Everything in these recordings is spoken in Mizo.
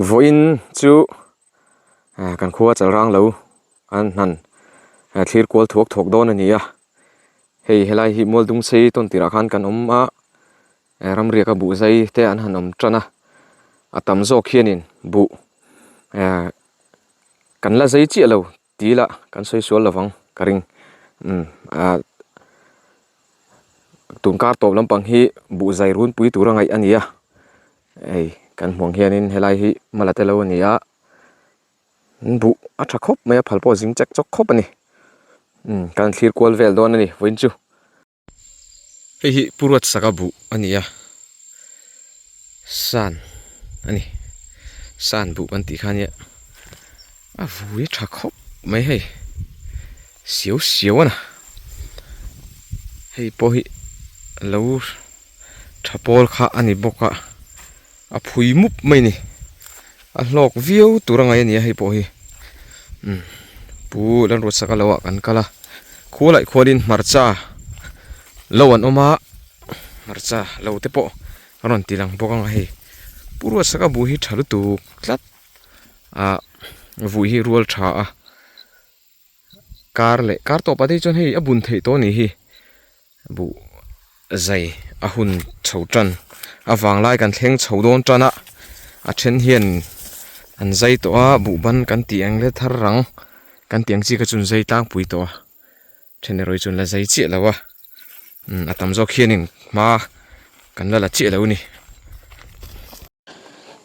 Vawiin chu kan khua chalrang lo an hnan thlir kual thuak thuak dawn a ni a, hei helai hi Mualdung sei tawn tirah khan kan awm a, ramriaka buh zai te an han awm tan a, a tam zawk hianin buh kan la zai chiah lo Ti la kan sawi sual lovang ka ring umm ah tun kar tawp lampang hi buhzai runpui tura ngaih a ni a hei kan hmuh ang hianin helai hi mala te lo a ni a buh a tha khawp mai a phal pawh a zing chek chawk khawp a ni umm kan thlir kual vel dawn a ni vawiin chu. Hei hi Pu Ruatsaka buh a ni a, san a ni, san buh kan tih kha nia, a vui tha khawp mai hei, siau siau a na, hei pawh hi lo tha pawl kha a ni bawk a, a phui mup mai a ni, a hlawk viau tur a ngaih a ni a hei pawh hi, umm Pu Lalruatsaka lo ah kan kal a, khua laih khuanin hmarcha lo an awm a, hmarcha lo te pawh a rawn ti lang bawk ang a hei, Pu Ruatsaka buh hi tha lutuk tlat ah vui hi rual tha a, kar leh kar tawpah te hi chuan hei a bun theih tawh a nih hi. Buh zai a hun chho tan a vanglai kan thleng chho dawn tan a a then hian an zai tawh a buh ban kan tih ang leh thar rang kan tih ang chi kha chu an zai tlangpui tawh a then erawh hi chu an la zai chiah lo a umm a tam zawk hianin hma kan la la chiah lo a ni.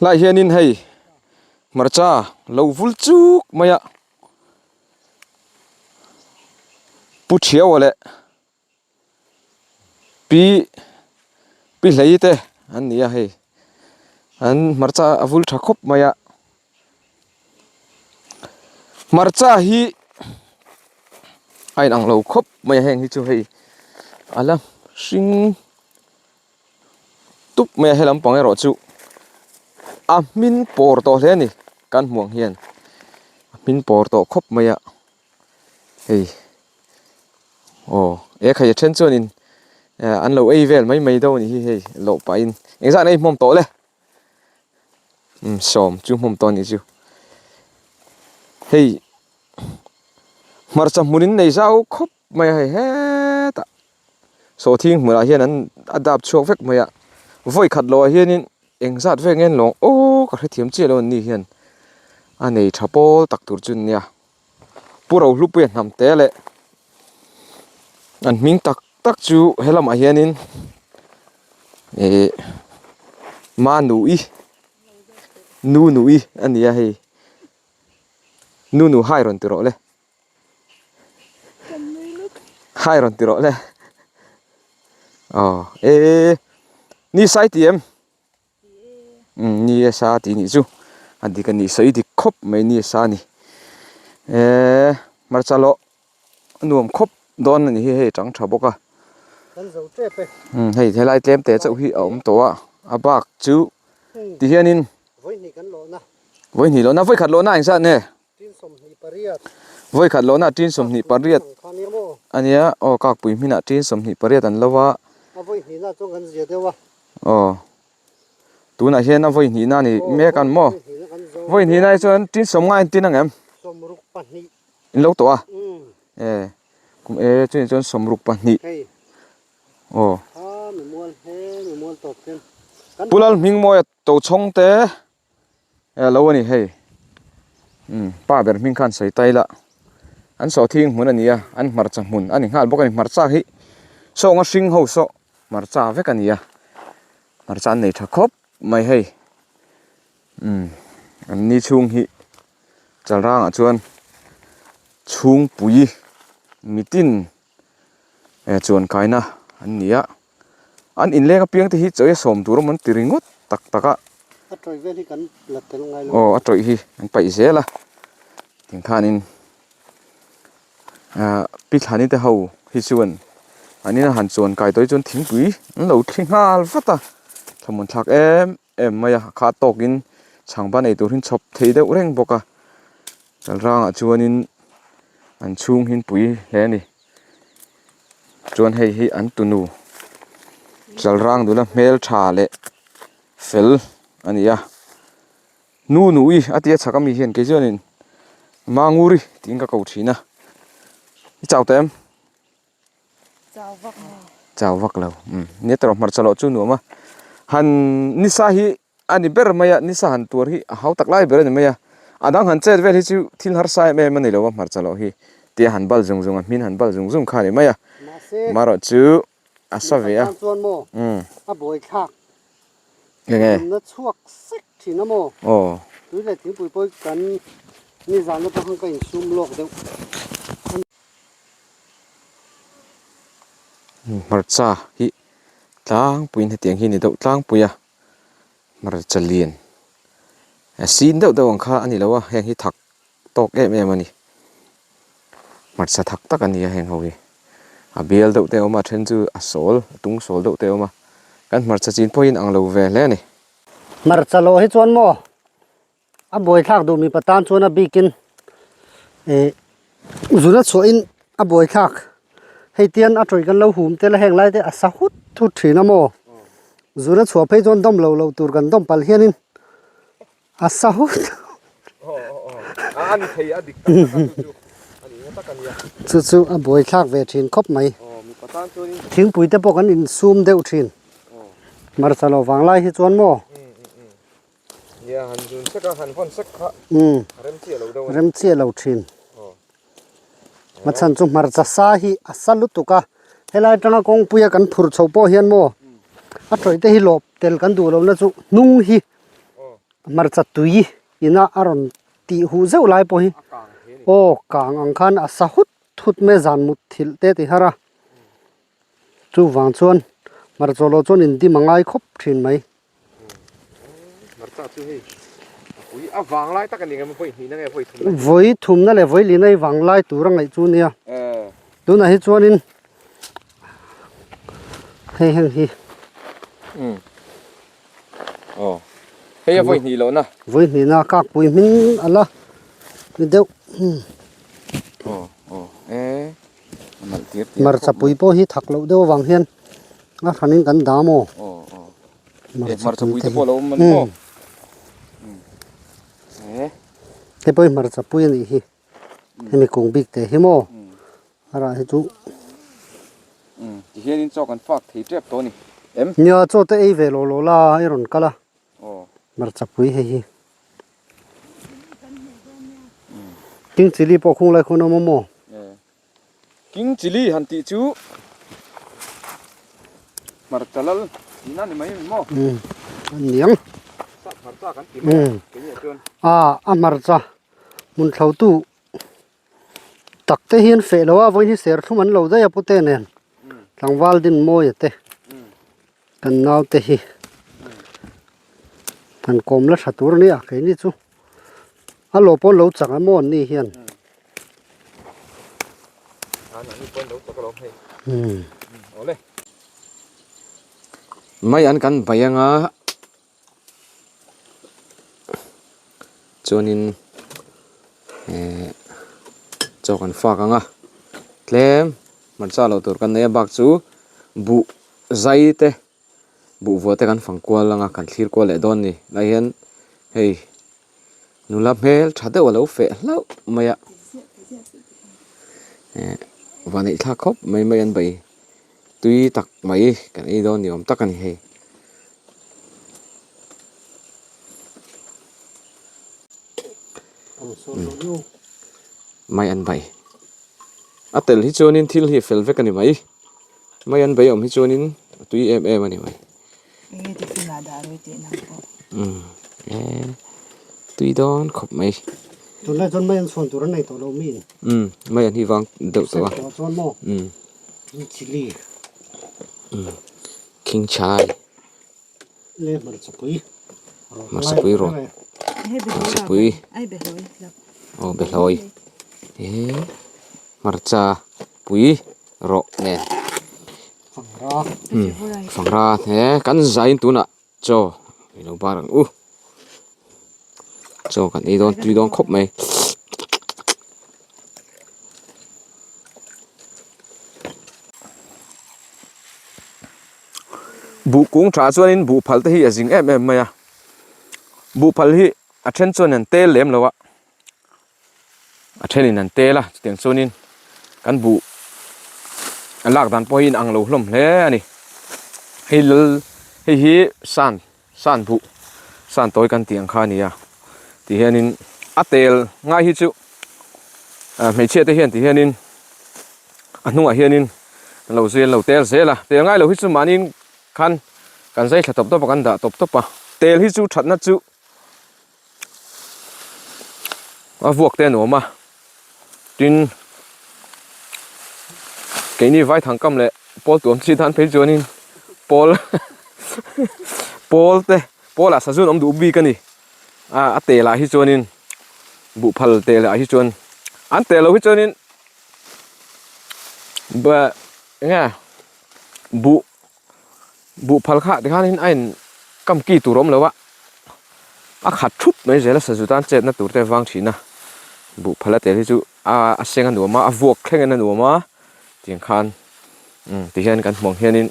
Lai hianin hei hmarcha lo vul chuk mai a Pu Thiaua leh Pi Pi Hlei te an ni a hei an hmarcha a vul tha khawp mai a hmarcha hi a inang lo khawp mai a heng hi chu hei a la hring tup mai a helam pang erawh chu a hmin pawr tawh hle a ni kan hmuh ang hian a hmin pawr tawh khawp mai a hei aw he khai a then chuanin eh an lo ei vel mai mai deuh a nih hi hei loh pahin engzah an ei hmawm tawh le umm sawm chu hmawm tawh a nih chu hei hmarcha hmun in nei zau khawp mai a hei hetah sawhthing hmunah hian an a dap chhuak vek mai a vawi khat loh ah hianin engzat vek nge an lawng aw ka hrethiam chiah lo an ni hian a nei tha pawl tak tur chu an nia. Pu Rohlupuia hnam te leh an hming tak tak chu he lamah hianin ihh Manui Nunui a ni a hei Nunu hai rawn ti rawh le hai rawn ti rawh le aw eee ni sai ti em. Umm ni e sa tih nih chu a dik a nih sawi dik khawp mai ni e sa a ni eee hmarcha lawh a nuam khawp dawn a ni hi hei a chang tha bawk a umm hei helai tlem te chauh hi a awm tawh a a bak chu ti hianin vawi hnih lawhna vawi khat lawhna engzat nge. Vawi khat lohna tin 28 a nia aw kakpui hminah tin 28 an lo a aw tunah hian a vawi hnihna a ni mek an maw vawi hnihna hi chuan tin sawm ngai tin ang em in lo tawh a e kum e chutiang chuan 62 aw Pu Lalhmingmawia Tochhawng te. E lo a ni hei umm pa ber hming khan sawi ta ila an sawhthing hmun a ni a an hmarcha hmun a ni nghal bawk a ni hmarcha hi sawnga hring ho saw hmarcha vek a ni a hmarcha an nei tha khawp mai hei umm an ni chhung hi chalrangah chuan chhungpui mitin e chuan kaina an ni a. An inleng apiang te hi chawi a sawm tur awm an ti ringawt tak tak a. A tawih vel hi kan la tel ngai lo. Aw a tawih hi an paih zel a. Tin khanin ah pi thlani te ho hi chuan an ina han chuan kai tawh hi chuan thingpui an lo thli nghal vat a. Thlamuan thlak em em mai a, a kha tawkin chhangban ei tur hi an chhawp thei deuh reng bawk a. Chalrangah chuanin an chhung hi an pui hle a ni. Chuan hei hi an tunu chalrang nula hmeltha leh fel a ni a. Nu nui a tia chhak ami hian kei chuanin Manguri tiin ka ko thin a, i chau ta em? Chau vak lo. Chau vak lo, umm nia tawrh hmarcha loh chu nuam a, han nisa hi a ni ber mai a, nisa han tuar hi a hau tak lai ber a ni mai a, a dang han chet vel hi chu thil harsa em em a ni lo a hmarcha loh hi tia han bal zung zung a, hmin han bal zung zung kha a ni mai a, marawh chu a sa ve a, umm. A buaithlak Enge? Nunna chhuak sek thin a maw? Aw. Tui leh thingpui pawh kan nizan atang khan ka insum lawk deuh a ni. Hmarcha hi tlangpuiin hetiang hi a ni deuh tlangpui a, hmarcha lian a sin deuh deuh ang kha a ni lo a, heng hi thak tawk em em a ni. Hmarcha thak tak a ni a heng ho hi. A bial deuh te a awm a, a then chu a sawl, a tung sawl deuh te a awm a. Kan hmarcha chin pawh hi in ang lo ve hle a ni. Hmarcha lawh hi chuan maw a buaithlak duh mipa tan chuan a bikin eh zuna chhuahin a buaithlak. Hei tian a tawih kan lo hum tel a heng lai te a sa hut hut thin a maw. Zuna chhuah phei chuan dawm lo loh tur kan dawm palh hianin A sa hut. Chu chu a buai thlak ve thin khawp mai. Thingpui te pawh kan insum deuh thin. Hmarcha lo vang lai hi chuan maw? Rem chiah lo thin. A chhan chu hmarcha sa hi a sa lutuk a, helai atanga kawngpuia kan phur chho pawh hian maw a tawih te hi lawp tel kan duh lohna chu hnung hi hmarcha tui ina a rawn tih huh zeuh lai pawh hi aw kang ang khan a sa hut hut mai a zan mut thilh te ti har a chuvang chuan hmarchaw loh chuan indim a ngai khawp thin mai. Vawi thumna leh vawi lina hi vang lai tur a ngaih chu nia tunah hi chuanin hei heng hi. Aw hei a vawi hnih lohna. Vawi hnihna kakpui hming a la ni deuh. Aw aw e a nalh tir tir. Hmarcha pui pawh hi thak loh deuh avang hian a hranin kan dam aw. Aw aw e hmarcha pui te pawh a lo awm a ni maw. E. Hei pawh hi hmarcha pui a nih hi. Hemi kung bik te hi maw a rah hi chu. Umm ti hianin chaw kan fak thei tep tawh a ni em? Nia chaw te ei ve lo lo la i rawn kal a. Aw. Hmarcha pui hei hi. King chilli pawh khung lai khawn a awm a maw? King chilli han tih chu hmarcha lal tihna ni mai a ni maw? Umm a niang. Sap hmarcha kan ti mai a keini ah chuan. A a hmarcha hmun thlotu tak te hian feh lo a vawiin hi serthlum an lo daih a pute nen tlangval Dinmawia te kan naute hi han kawm la tha tur a nia keini chu a lo pawn lo chak a maw an ni hian. Mai an kan bai anga. Chuanin ehh chaw kan fak ang a tlem hmarcha loh tur kan nei a bak chu buh zai te buh vuah te kan fang kual ang a kan thlir kual leh dawn a ni lai hian hei nula hmel tha deuh a lo feh hlauh mai a ehh vaneih thlak khawp mai mai an bei. Tui tak mai kan ei dawn ni awm tak a ni hei. Mai an bai. A tel hi chuanin thil hi a fel vek a ni mai. Mai an bai awm hi chuanin a tui em em a ni mai. Enge tiffin ah dah rui tih nang pawh. Umm e tui dawn khawp mai. Tunlai chuan mai an chhuan tur an nei tawh lo mi. Umm mai an hi vang deuh tawh a. Chuan maw. Umm. Chilli. Umm king chai. Le hmarcha pui. Hmarcha pui rawh. Hmarcha pui. Ai behlawi. Aw behlawi. E hmarcha pui rawh nen. Fangra. Umm fangra he kan zain tunah chaw i lo bar ang u. Chaw kan ei dawn tui dawn khawp mai. Buh kung tha chuanin buh phal te hi a zing em em mai a. Buh phal hi. a then chuan an tel lem lo a, a thenin an tel a chutiang chuanin kan buh a lak dan pawh hi inang lo hlawm hle a ni. Hei lal hei hi san san buh san tawi kan tih ang kha a ni a ti hianin a tel ngai hi chu hmeichhia te hian ti hianin a hnungah hianin an lo zui an lo tel zel a tel ngai lo hi chu mahni khan kan zai thla tawp tawp a kan dah tawp tawp a tel hi chu thatna chu a vuak te a nuam a tin keini vaithang kam leh pawl tuam chi tan phei chuanin pawl pawl te pawl ah sazun awm duh bik a ni a a tel ah hi chuanin buhphal tel ah hi chuan an tel loh hi chuanin enge buh buh phal kha tikhanin a in kam ki tur a awm lo a a khat thup mai zel a sazu tan chetna tur te vang thin a buh phal a tel hi chu a a seng a nuam a a vuak thleng in a nuam a tiang khan umm tihian kan hmuh ang hianin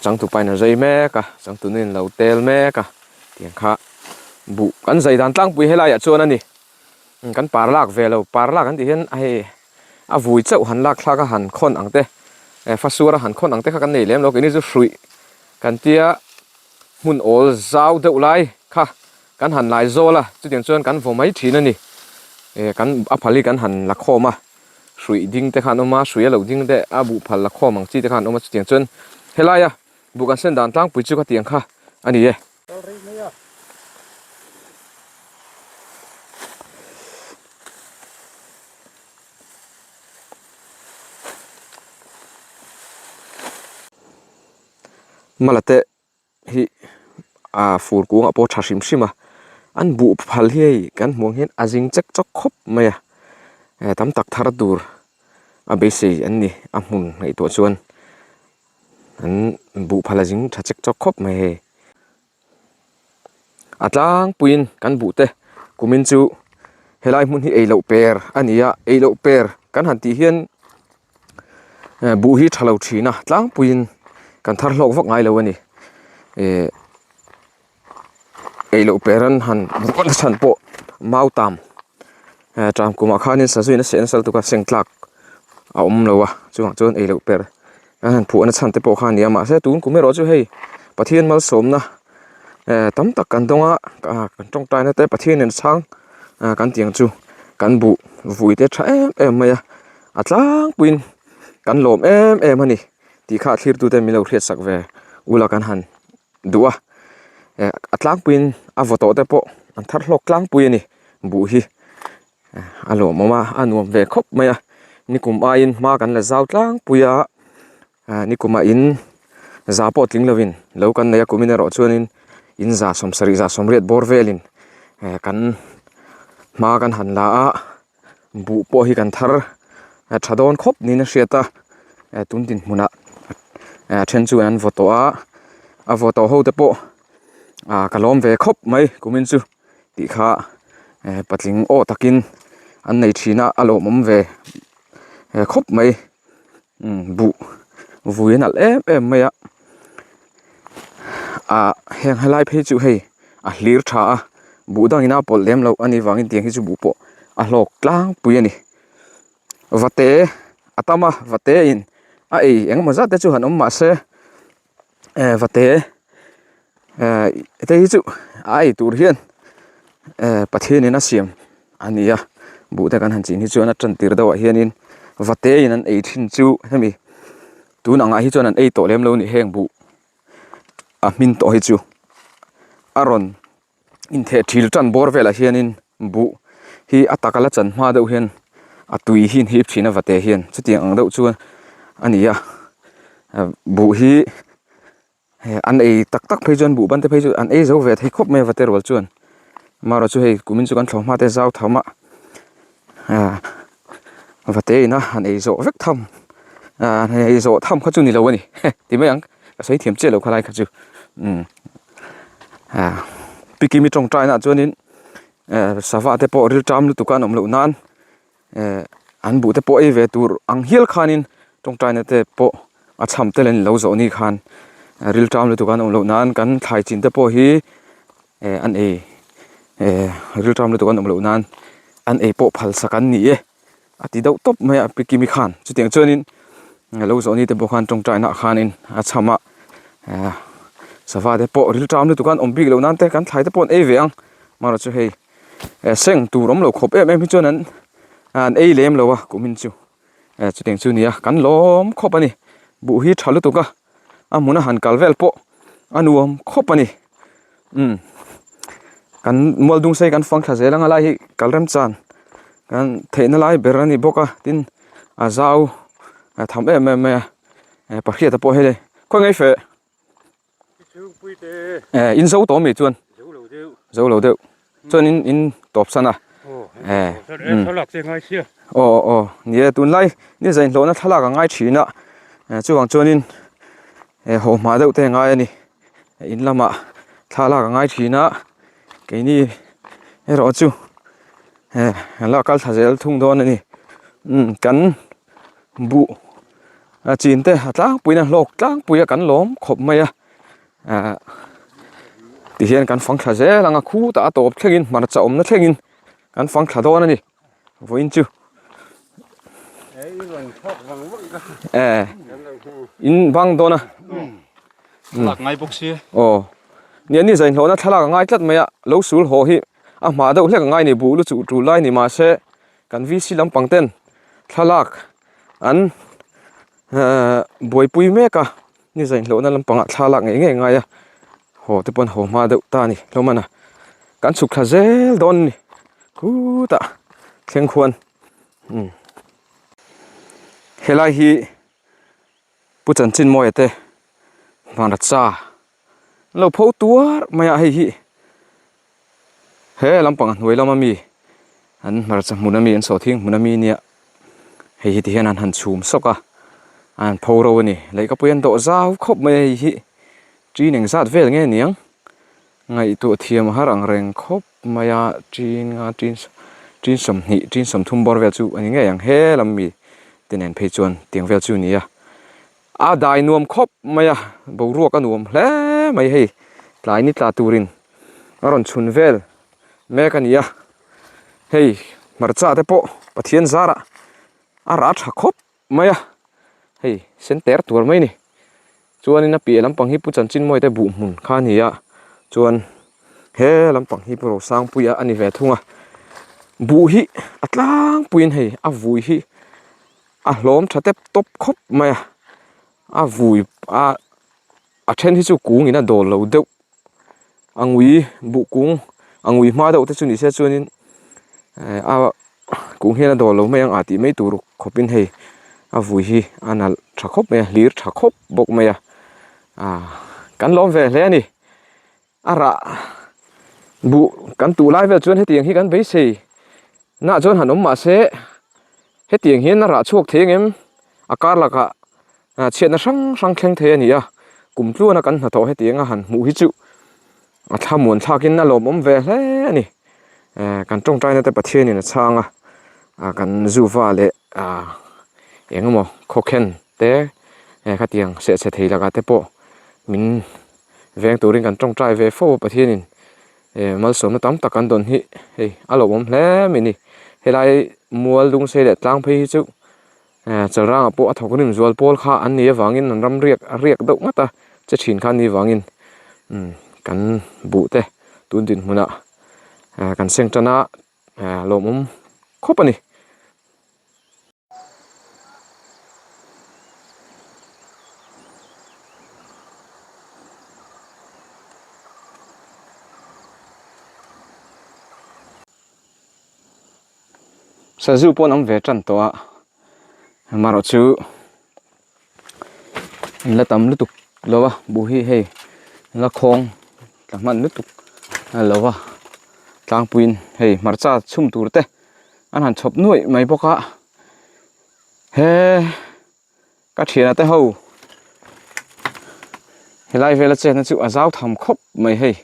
changtupa in a zai mek a changtunu in lo tel mek a tiang kha buh kan zai dan tlangpui helaiah chuan a ni kan par lak ve lo par lak an tih hian hei a vui chauh han lak thlak a han khawn ang te eh fasuar a han khawn ang te kha kan nei lem lo keini chu hruih kan tia hmun awl zau deuh lai kha kan han lai zawl a chutiang chuan kan vaw mai thin a ni eh kan a phal hi kan han la khawm a hruih ding te kha an awm a hruih a lo ding te a buh phal la khawm ang chi te kha an awm a chutiang chuan helaia buh kan sen dan tlangpui chu khatiang kha a ni e. Mala te hi ah fur kungah pawh a tha hrim hrim a an buh phal hi hei kan hmuh ang hian a zing chek chawk khawp mai a eh tam tak thar tur a beisei an ni a hmun ngaihtuah chuan. An buh phal a zing tha chek chawk khawp mai hei. A tlangpuiin kan buh te kumin chu helai hmun hi ei loh per a ni a, ei loh per kan han tih hian eh buh hi tha lo thin a tlangpuiin kan thar hlawk vak ngai lo a ni. Eh ei loh per an han rual chhan pawh mau tam eh ṭam kumah khanin sazu in a seh nasa lutuk a seng tlak a awm lo a chuvang chuan ei loh per an han phuahna chhan te pawh kha a ni a mahse tun kum erawh chu hei Pathian malsawmna eh tam tak kan dawng a kan tawngtaina te Pathian in a chhang ah kan tih ang chu kan buh vui te tha em em mai a a tlangpuiin kan lawm em em a ni tih kha a thlirtute min lo hriatsak ve ula kan han. duh a eh a tlangpuiin a vaw tawh te pawh an thar hlawk tlangpui a ni buh hi a lawmawm a a nuam ve khawp mai a nikum aiin hma kan la zau tlangpui a ah nikum ah in za pawh tling lovin lo kan nei a kumin erawh chuanin in za sawmsarih za sawmriat bawr velin eh kan hma kan han la a. Buh pawh hi kan thar tha dawn khawp niin a hriat a tun dinhmunah a then chuan an vaw tawh a a vaw tawh ho te pawh ah ka lawm ve khawp mai kumin chu tih kha patling aw takin an nei thin a a lawmawm ve khawp mai buh vui a nalh em em mai a ah heng helai phei chu hei a hlir tha a buh dangin a pawlh lem loh anih vangin tiang hi chu buh pawh a hlawk tlangpui a ni vate a tam a vate in a ei engemaw zat te chu han awm mah se eh vate eh te hi chu a ei tur hian eh Pathianin a siam a ni a buh te kan han chin hi chuan a tan tir deuhah hianin vate in an ei thin chu hemi tun angah hi chuan an ei tawh lem lo a ni heng buh a hmin tawh hi chu a rawn intheh thil tan bawr velah hianin buh hi a taka la chan hma deuh hian a tui hi an hip thin a vate hian chutiang ang deuh chuan a ni a buh hi an ei tak tak phei chuan buh ban te phei chu an ei zo ve thei khawp mai a vate rual chuan amaherawh chu hei kumin chu kan thlawh hma te zau tham a ah vate ina han ei zawh vek tham ah han ei zawh tham kha chu ni lo a ni ti mai ang ka sawi thiam chiah lo khalai kha chu umm ah pikimi tawngtai naah chuanin eh sava te pawh rilṭam lutuk a an awm loh nan eh an buh te pawh ei ve tur ang hial khanin tawngtaina te pawh a chham tel an lo zawh ni khan rilṭam lutuk a an awm loh nan kan thlai chin te pawh hi eh an ei. Eh rilṭam lutuk an awm loh nan an ei pawh phal sak an ni e a ti deuh tawp mai a pi Kimi khan chutiang chuanin lo zawh ni te pawh khan tawngtaina ah khanin a cham a eh sava te pawh rilṭam lutuk an awm bik loh nan te kan thlai te pawh an ei ve ang amaherawh chu hei eh seng tur awm lo khawp em em hi chuan an an ei lem lo a kumin chu eh chutiang chu a ni a kan lawm khawp a ni buh hi tha lutuk a a hmun a han kal vel pawh a nuam khawp a ni. Umm kan mual dung sei kan fang thla zel anga lai hi kal rem chan kan theihna lai ber a ni bawk a tin a zau a tham em em mai a eh pahriat pawh hei le khawi ngai feh eh in zo tawh ami chuan zo lo deuh chuan in in tawp san a eh aw aw ni e tunlai ni zain hlawhna thlalak a ngai thin a eh chuvang chuanin eh haw hma deuh te a ngai a ni. In lamah thla lak a ngai thin a keini erawh chu eh an la kal thla zel thung dawn a ni umm kan buh a chin te a tlangpuiin a hlawk tlangpui a kan lawm khawp mai a ah tihian kan fang thla zel ang a khutah a tawp thlengin hmarcha awmna thlengin kan fang thla dawn a ni. Vawiin chu eh in bang dawn a thlalak ngai bawk si aw ni ani zain hlawhna thlalak a ngai tlat mai a lo sul haw hi a hma deuh hlek a ngai ni buh lu chuh tul lai ni mahse kan VC lampang ten thlalak an ehh buaipui mek a ni zain hlawhna lampangah thlalak ngei ngei a ngai a haw te pawn haw hma deuh ta a ni hlawm a na kan chhuk thla zel dawn a ni khutah thleng khuan umm helai hi Pu Chanchinmawia te hmanracha an lo pho tuar mai a hei hi he lampang a hnuai lama mi an hmarcha hmun ami an sawhthing hmun ami nia hei hi tihian an han chhum sawk a an pho ro a ni lehkapui an dawh zau khawp mai a hei hi ṭin engzat vel nge niang ngaihtuah thiam a har ang reng khawp mai a ṭin nga ṭin ṭin 20 ṭin 30 bawr vel chu a ni ngei ang he lam mi te nen phei chuan tiang vel chu a ni a a dai nuam khawp mai a boruak a nuam hle mai hei tlai ni tla turin a rawn chhun vel mek a ni a hei hmarcha te pawh Pathian zarah a rah tha khawp mai a hei sen ter tuar mai a ni chuanin a piah lampang hi pu chanchinmawia te buh hmun kha a ni a chuan he lampang hi pu rosangpuia a ni ve thung a buh hi a tlangpuiin hei a vui hi a hlawm tha tep tawp khawp mai a a vui a a then hi chu kungin a dawl lo deuh a ngui buh kung a ngui hma deuh te chu ni se chuanin eh a kung hian a dawl lo mai ang ah tih mai tur khawpin hei a vui hi a nalh tha khawp mai a hlir tha khawp bawk mai a ah kan lawm ve hle a ni a rah buh kan tuh lai vel chuan hetiang hi kan beisei nah chuan han awm mah se hetiang hian a rah chhuak thei ang em a kar lakah ah chhiatna hrang hrang thleng thei a ni a kum tluana kan hnathawh hetiang a han hmuh hi chu a thlamuan thlakin a lawmawm ve hle a ni eh kan tawngtaina te Pathianin a chhang a ah kan zuva leh ah eng emaw khawkhen te eh khatiang sehchhe thei lakah te pawh min veng turin kan tawngtai ve fo a Pathianin eh malsawmna tam tak an dawn hi hei a lawmawm hle mai a ni helai mual dungsei leh tlang phei hi chu Eh Chalrangah pawh a thawk rim zual pawl kha an nih avangin an ram riak a riak deuh nghat a, che thin kha an nih avangin umm kan buh te tun dinhmunah eh kan seng tan a eh lawmawm khawp a ni. Sazu pawh an awm ve tan tawh a amaherawh chu an la tam lutuk lo a buh hi hei an la khawng tla hman lutuk a lo va tlangpuiin hei hmarcha chhum tur te an han chhawp nuaih mai bawk a he ka thiana te ho helai vela chetna chu a zau tham khawp mai hei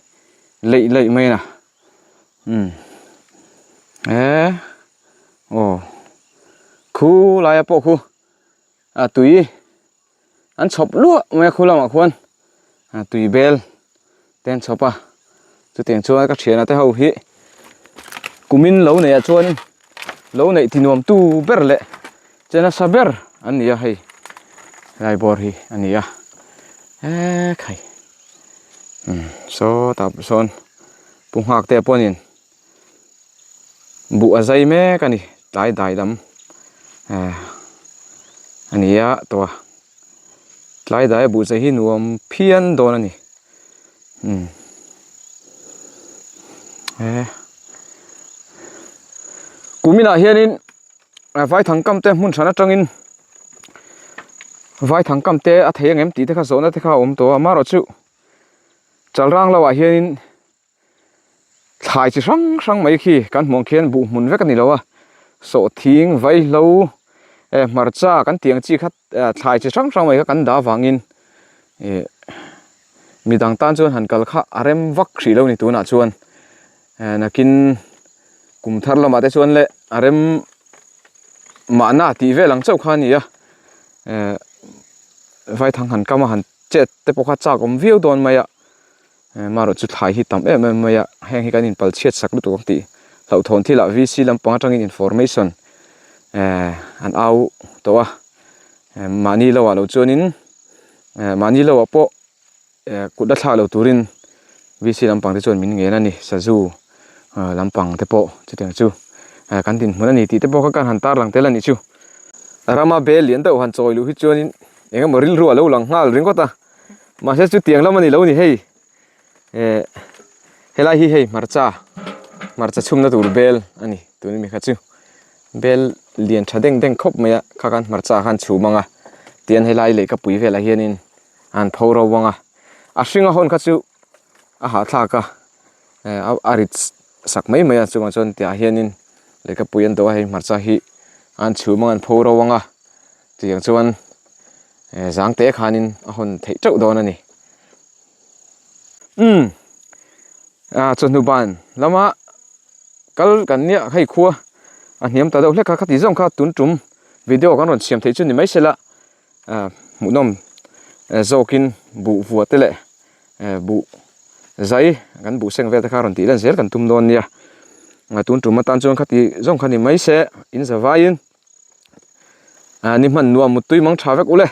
leih leih mai a na. Umm eh aw khu laia pawh khu a tui an chhawp luah mai a khu lamah khuan a tui bel te an chhawp a chutiang chuan ka thiana te ho hi. Kumin lo neih ah chuan lo neih ti nuam tu ber leh che nasa ber an ni a hei helai bawr hi a ni a hekhai umm sawtah sawn pu nghak te pawhin buh a zai mek a ni tlai dai lam eh a ni a tawh a tlai dai a buh zai hi nuam phian dawn a ni. Umm he kuminah hianin vaithang kam te hmun hran atangin vaithang kam te a thei angem tih te kha zawhna te kha a awm tawh a amaherawhchu chalrang lohah hianin thlai chi hrang hrang mai khi kan hmuh ang khian buh hmun vek a ni lo a sawhthing vaihlo eh hmarcha kan tih ang chi kha thlai chi hrang hrang mai kha kan dah avangin ih midang tan chuan han kal kha a rem vak hrih lo a ni tunah chuan eh nakin kum thar lamah te chuan le a rem mahna tih vel ang chauh kha a ni a eh vaithang han kam a han chet te pawh kha chak awm viau dawn mai a Marawh chu thlai hi tam em em mai a, heng hi kan inpal chhiat sak lutuk ang tih hlauhthawn thil ah VC lampang atangin information eh an au tawh a, mahni lo ah lo chuanin eh mahni lo ah pawh eh kut a thlak lo turin VC lampang te chuan min ngen a ni, sazu lampang te pawh chutiang chu eh kan dinhmun a ni tih te pawh kha kan han tarlang tel a nih chu. Rama bel lian deuh han chawi luh hi chuanin eng emaw rilru a lo lang nghal ringawt a. Mahse chutiang lam a ni lo ni hei eh helai hi hei hmarcha hmarcha chhumna tur bel a ni tun ami kha chu bel lian tha deng deng khawp mai a kha khan hmarcha khan chhum ang a tian helai lehkha pui velah hianin an pho ro ang a a hringa hawn kha chu a hahthlak a eh a rit sak mai mai a chungah chuan tiah hianin lehkha pui an dawh a hei hmarcha hi an chhum ang an pho ro ang a tiang chuan. Eh zang te khanin a hawn theih teuh dawn a ni. Umm ah chawhnu ban lama kal kan nia hei khua a hniam ta deuh hlek a khati zawng kha tun tum video kan rawn siam theih chu ni mai se la ah hmuhnawm zawkin buh vuah te leh eh buh zai kan buh seng vel te kha rawn tih lan zel kan tum dawn nia tun tum atan chuan khati zawng kha ni mai se in za vaiin. Ah ni hman nuam muttui mang tha vek ule.